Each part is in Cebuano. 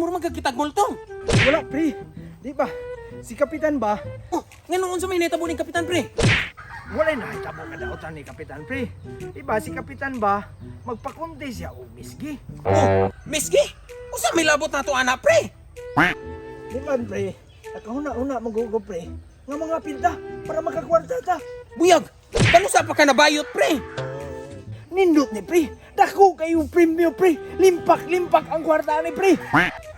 mura magkakitag multo. Wala, pre. Di ba? Si Kapitan ba? Oh, nganong unsa may nahitabo ning kapitan, pre? Wala na hitabo kadautan ni Kapitan, pre. Di ba si Kapitan ba magpakunti siya og miski? Oh, miski. Usa may labot nato ana, pre? Di ba, pre? Nakahuna-una magugo, pre. Nga mga pinta para makakwarta ta. Buyag. Kano sa pa ka nabayot, pre? Nindot ni pre. Dako kayo premyo, pre. Limpak-limpak ang kwarta ni pre.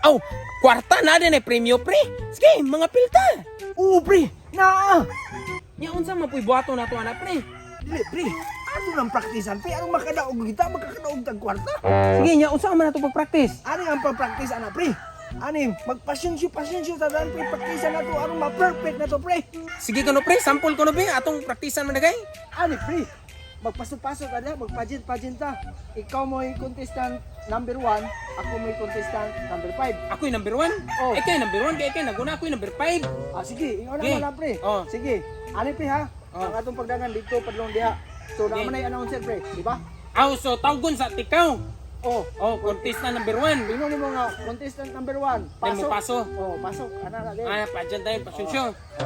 Aw, kwarta na din eh premyo, pre. Sige, mga pilta. Oo, pre. Naa. Nya unsa man puy buhaton nato ana, pre? Dili, pre. Ano nang praktisan, pre? Anong makadaog kita? Makakadaog tag kwarta? Sige, nya unsa man nato pag-practice? Ani ang pag-practice, ana, pre? Ani, magpasyensyo-pasyensyo ta daan, pre. Praktisan na to. Anong ma-perfect na to, pre? Sige kano pre, sample ko no be atong praktisan man dagay. Ani, pre. Magpaso-paso ta na, magpajin-pajin ta. Ikaw mo yung contestant number 1, ako mo yung contestant number 5. Ako yung number 1. Oh. Ikaw yung number 1, kay ikaw naguna ako yung number 5. Ah, sige, ikaw na Sige. wala, pre. Oh. Sige. Ani, pre, ha? Oh. Ang atong pagdangan dito, padlong diha. So, Sige. naman na yung announcer, pre. Di ba? Aw, so tawgon sa tikaw. Oh. Oh, contestant number 1. Ingon nimo nga, contestant number 1. Ay, mo Pasok. paso. Oh, pasok. Ana na, din. Ah, pa dyan tayo, pasyensyo.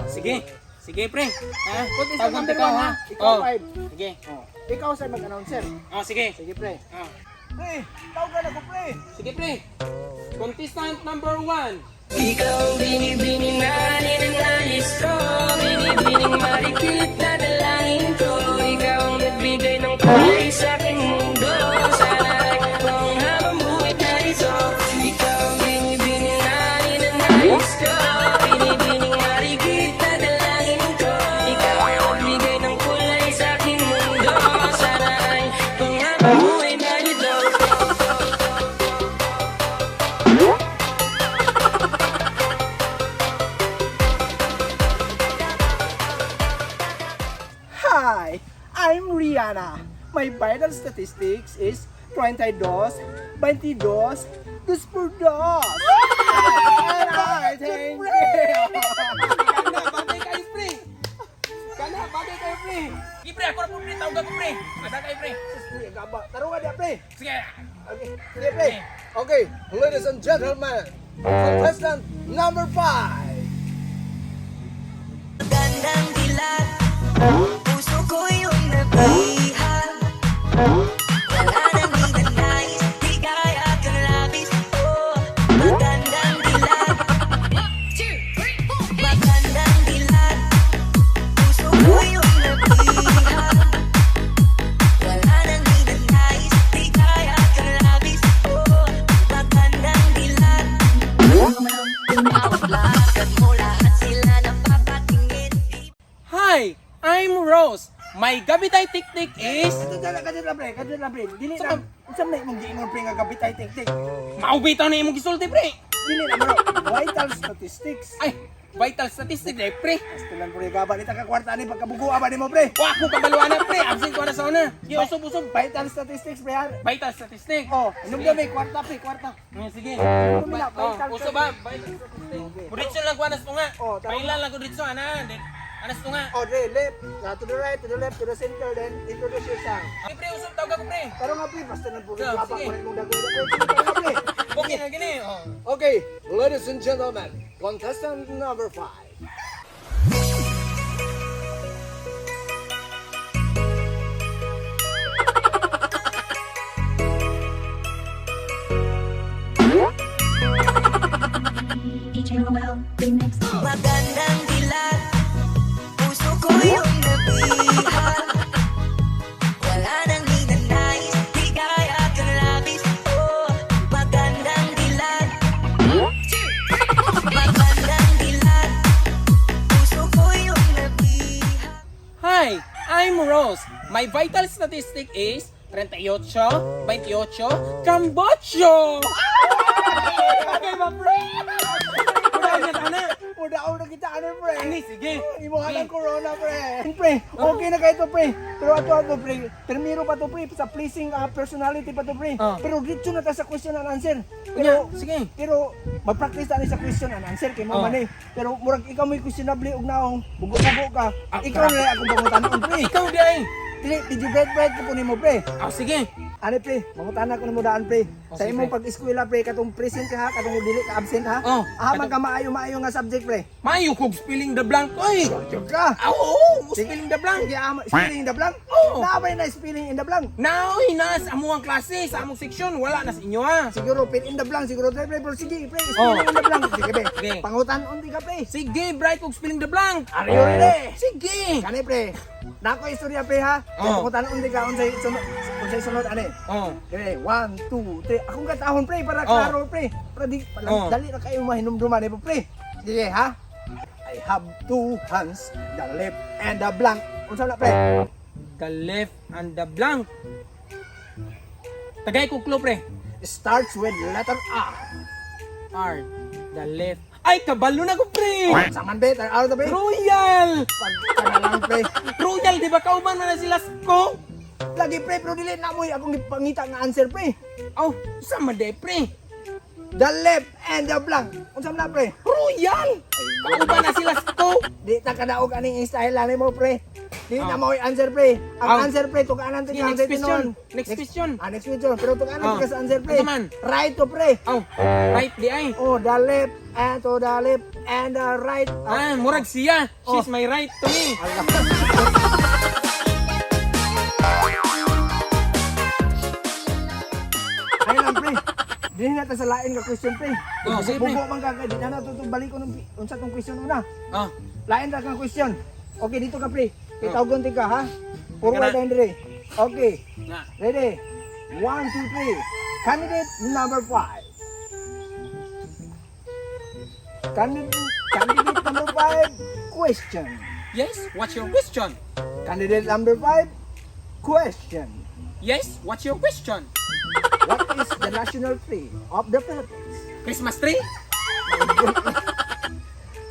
Sige. Sige, pre. Ha? Contestant Tawgon number tikaw, 1, ha? ha? Ikaw, Oh. 5. Sige. Oh. Ikaw sa mag-announcer. Oh, sige. Sige, pre. Oh. Pre, tawagan ako, pre. Sige, pre. Contestant number 1. Ikaw ang binibini na ninanais ko. Binibining marikit na dalangin ko. Ikaw ang nagbigay ng kulay sa aking mundo. Sana ay pang habang buhay na ito. Ikaw ang binibini na ninanais ko. Binibining marikit na dalangin ko. Ikaw ang nagbigay ng kulay sa aking mundo. Sana ay pang habang buhay na ito. Hi, I'm Rihanna. My vital statistics is 22, 22, dos por dos. And I thank you. Kana, bagay kayo, pre. Kana, bagay kayo, pre. Sige, pre. Ako na po, pre. Tawagan ko, pre. Ada kayo, pre. Taro ka diya, pre. Sige. Okay, sige, pre. Okay, ladies and gentlemen, contestant number 5. Gandang dilag, puso ko yung nabihag. Wala nang ninanais, di kaya kang labis. Oh, magandang dilag. Magandang dilag, puso ko yung nabihag. Wala nang ninanais, di kaya kang labis. Oh, magandang dilag. Lakad mo lahat sila napapatingin. Hi, I'm Rose. My gabitay tiktik is Kadto lang, pre. Kadto lang, pre. Dili na. Unsa man na imong giingon, pre, nga gabitay tik-tik? Maubitaw na imong gisulti, pre. Dili na bro. Vital statistics. Ay, vital statistic eh, pre. Basta lang, pre, gaba ni ka kwarta ni pagkabugo ba nimo, pre? Wa ko kabaluan na, pre. Absent ko na sa una. Sige, usog, usog. Vital statistics, pre. ha? Vital statistic. Oh, inom kami, kwarta, pre, kwarta. Sige. Kumila, Oh, vital uso ba? Vital statistic. Diretso lang ko anas tunga. Oh, tama. Pailan lang ko diretso ana. Then anas tunga. Oh, dre, left, to the right, to the left, to the center, then introduce yourself. Sige, pre, usog tawag ako, pre. Pero nga, pre, basta nang puro Yeah, gaba sige. ko rin mong dagoy dagoy. Pero nga, pre. Okay na gini. Oh. Okay, ladies and gentlemen, contestant number 5. DJ Noel Remix. Magandang dilag, puso ko yung nabihag. Wala nang ninanais, di kaya kang labis. Oh, magandang dilag. Magandang dilag, puso ko yung nabihag. Hi, I'm Rose. My vital statistic is 38, 28, Cambocho! Okay ba, pre? Wala na sana. Udaon na kita, ano, pre? Ani, sige. Imo ang corona, pre. Pre, okay na kayo to, pre. Pero ato ato, pre. Termiro pa to, pre. Sa pleasing personality pa to, pre. Oh. Pero dito na ta sa question and answer. Pero, Unya, sige. Pero, mag-practice ta ni sa question and answer kay mo Oh. man eh. Pero murag ikaw may questionable og naong, bugo-bugo ka. Ah, Ikaw na lang akong pangutanon, pre. Ikaw di ay. Dili, medyo bright bright ko po nimo, pre. Ah, sige. Ano pre, mangutana ko nimo daan, pre. Oh, Sa sige, imong pre. pag-eskwela, pre, katong present ka ha, katong dili ka absent ha. Oh, Aha man ka maayo-maayo nga subject, pre? Maayo kog spelling the blank oy. Joke ka. Ah, oo, spelling the blank. Sige, ama, spelling in the blank. Oo. Naabay na spelling in the blank. Naoy na sa among klase, sa among seksyon, wala na sa inyo ha. Siguro fill in the blank siguro pre, pre, pero sige pre, spelling Oh. in the blank. Sige pre. Sige. Pangutan unti ka, pre. Sige, bright kog spelling the blank. Are you ready? Sige. Kani pre. Nako istorya, pre, ha. Oh. Pangutan unti ka unsay sunod ani. Oh. Okay, one, two, three. Akong katahon, pre, para Oh. klaro, pre. Para di para Oh. dali ra kayo mahinumduman eh, pre. Sige ha. I have two hands, the left and the blank. Unsa na, pre? The left and the blank. Tagay ko clue, pre. Starts with letter R. R. The left. Ay, kabalo na ko, pre. Saman be, tar R to, pre. Royal. Pag kana lang, pre. Royal, di ba kauban man na sila ko? Lagi pre, pero dili na mo'y akong gipangita nga answer, pre. Oh, sama de, pre. The left and the blank. Unsa man na, pre? Royal. Kauban na sila ko. Di ta kadaog aning style ani mo, pre. Di na Oh. mo'y answer, pre. Ang Oh. answer, pre, tuganan Sige, ti next question. Next question. Ah, next question. Pero tuganan Oh. ti ka sa answer, pre. Unsa man? Right to, pre. Oh, right di ay. Oh, the left and to the left and the right. Ah, murag siya. She's Oh. my right to me. Allah. Ayun lang, pre. Di na ta sa lain ka question, pre. Oh, sige, pre. Bugo man ka kay di na nato itong balik ko nung unsa tong question una. Oh, Lain ra kang question. Okay, dito ka, pre. Kay Oh. tawgon ti ka ha. Forward Teka na. and dire. Okay, na. ready. One, two, three. Candidate number 5. Candidate number 5, question. Yes, what's your question? Candidate number 5, question. Yes, what's your question? What is the national tree of the Philippines? Christmas tree?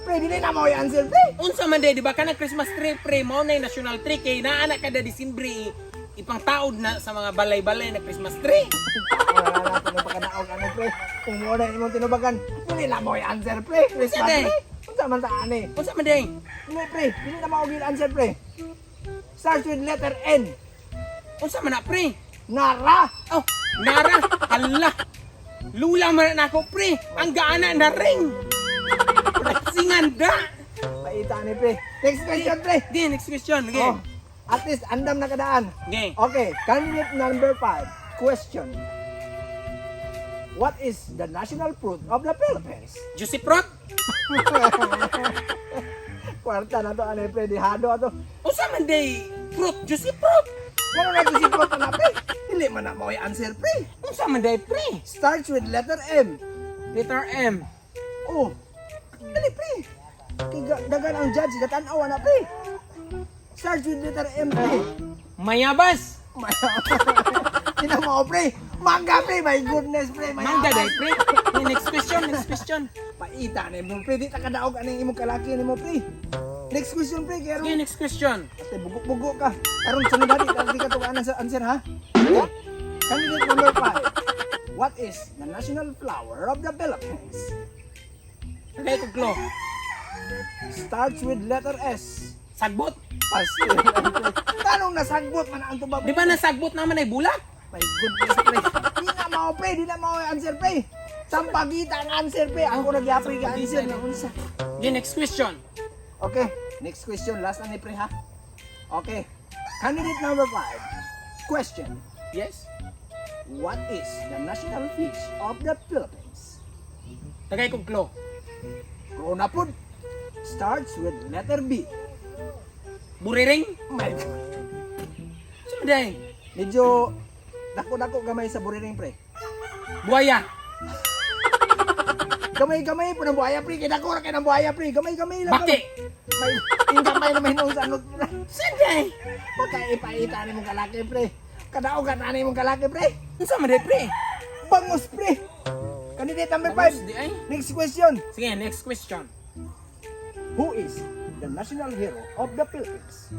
Pre, dili na mo answer, pre. Unsa man day, di ba kana Christmas tree, pre, mao na yung national tree kay naa na kada Disyembre ipangtaod na sa mga balay-balay na Christmas tree. Wala na ito ng pagkadaog, ano, pre. Kung mo na imong tinubagan, dili na mo answer, pre. Christmas Unsa day? tree. Unsa man ta ani? Unsa man day? Dili, pre. Dili na mo answer, pre. Starts with letter N. Unsa man na, pre? Nara. Oh, nara, hala. Lula man na ako, pre. Ang gaana na ring. Singan da. Paita ni, pre. Next question, pre. Okay, next question. Okay. Oh, at least andam na kadaan. Okay. Okay, candidate number 5. Question. What is the national fruit of the Philippines? Juicy fruit? Kwarta na to, ano, pre, dihado ato. Unsa man day fruit? Juicy fruit. Ano na to si fruit na, pre? Dili man na mo answer, pre. Unsa man day, pre? Starts with letter M. Letter M. Oh, dali, pre. Kay dagan ang judge, gatan-awa na, pre. Starts with letter M, pre. Mayabas. Tingnan mo, pre. Mangga, pre. My goodness, pre. Mangga day, pre. Okay, next question, next question. Paita na mo, pre. Di ta kadaog anang imong kalaki nimo, pre. Next question, pre. Kaya Okay, next question. Ate, bugo-bugo ka. Karon sunod dali, di ka tugaan sa answer ha. Okay. Candidate number 5. What is the national flower of the Philippines? Tagay ko clue. Starts with letter S. Sagbot. Pas. Tanong nasagbot man ang tubab. Di ba nasagbot naman ay bulak? My goodness, pre. Di na mao, pre. Di na mao answer, pre. Sampagita ang answer, pre. Ako nagyapri ka answer na unsa. Okay, next question. Okay, next question. Last na ni pre ha. Okay. Candidate number 5. Question. Yes. What is the national fish of the Philippines? Tagay ko clue. Corona pod. Starts with letter B. Buriring. My God. Unsa man day? Medyo dako-dako gamay sa buriring, pre. Buaya. Gamay-gamay po ng buhaya, pre. Kaya dako ra kay ng buhaya, pre. Gamay-gamay lang. Baki. May gamay na may sa ano. Sunday. Pagkaipaita ni mong kalaki, pre. Kadaogan ani mong kalaki, pre. Unsa man day, pre? Bangus, pre. Candidate number Bangus 5. di ay. Next question. Sige, next question. Who is the national hero of the Philippines?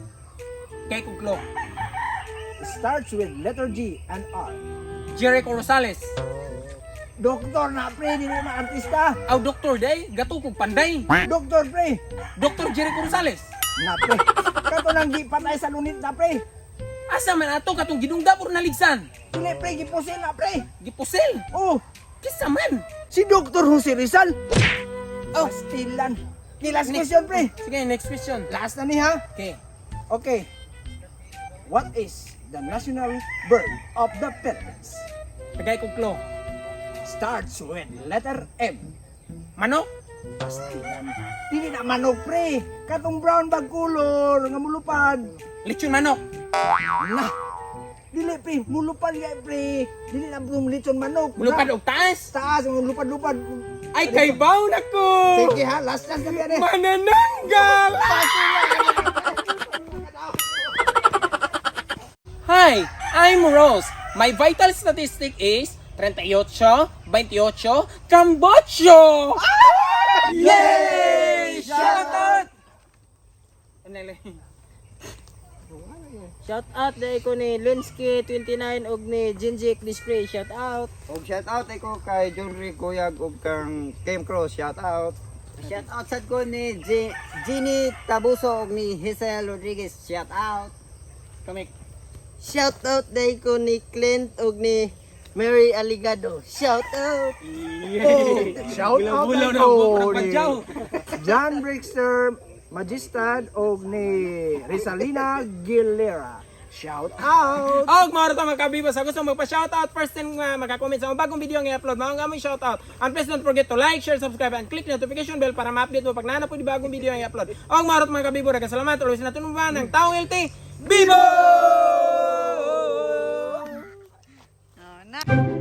Kay ko clue. Starts with letter G and R. Jericho Rosales. Doktor na, pre, dili na artista. Aw, doktor day, gato kog panday. Doktor, pre. Dr. Jericho Rosales. Na, pre. Kato nang di patay sa lunit na, pre. Asa man ato katong gidungda puro naligsan? Dili pre, gipusil na pre. Gipusil. Oh, Kisa man. si Dr. Jose Rizal. Oh, Pastilan. Di last question pre. Sige, next question. Last na ni ha. Okay. Okay. What is the national bird of the Philippines? Tagay kog clue. Starts with letter M. Manok? Pastilan. Dili na manok pre. Katong brown bag color nga mulupad. Lechon manok. Na. Dili pre, mulupad nga pre. Dili na brum litson manok. Mulupad og taas. Taas, mulupad-lupad. Ay, kay baw na ko. Sige ha, last last na yan eh. Manananggal! Hi, I'm Rose. My vital statistic is 38, 28, Cambocho! Yay! Shout out! Shout out dahil ko ni Linsky29 og ni Jinjik Display. Shout out. Og shout out ko kay John Rick Goyag og kang Kim Cross, shout out. Shout out sad ko ni Ginny Tabuso ug ni Hazel Rodriguez. Shout out. Kamik. Shout out dai ko ni Clint ug ni Mary Aligado. Shout out. Shout out Bulaw na ako ang ni badyaw. John Brixter Majestad og ni Rizalina Gilera. Shout out! Og mga ta mga kabiba sa gusto magpa-shoutout, first time nga makakomment sa mga bagong video nga i-upload, mao nga among shoutout. And please don't forget to like, share, subscribe and click the notification bell para ma-update mo pag naa na po di bagong video nga i-upload. Og mga mga kabibo, daghang salamat. Always natin mo ba ng Taong LT Bibo! Na.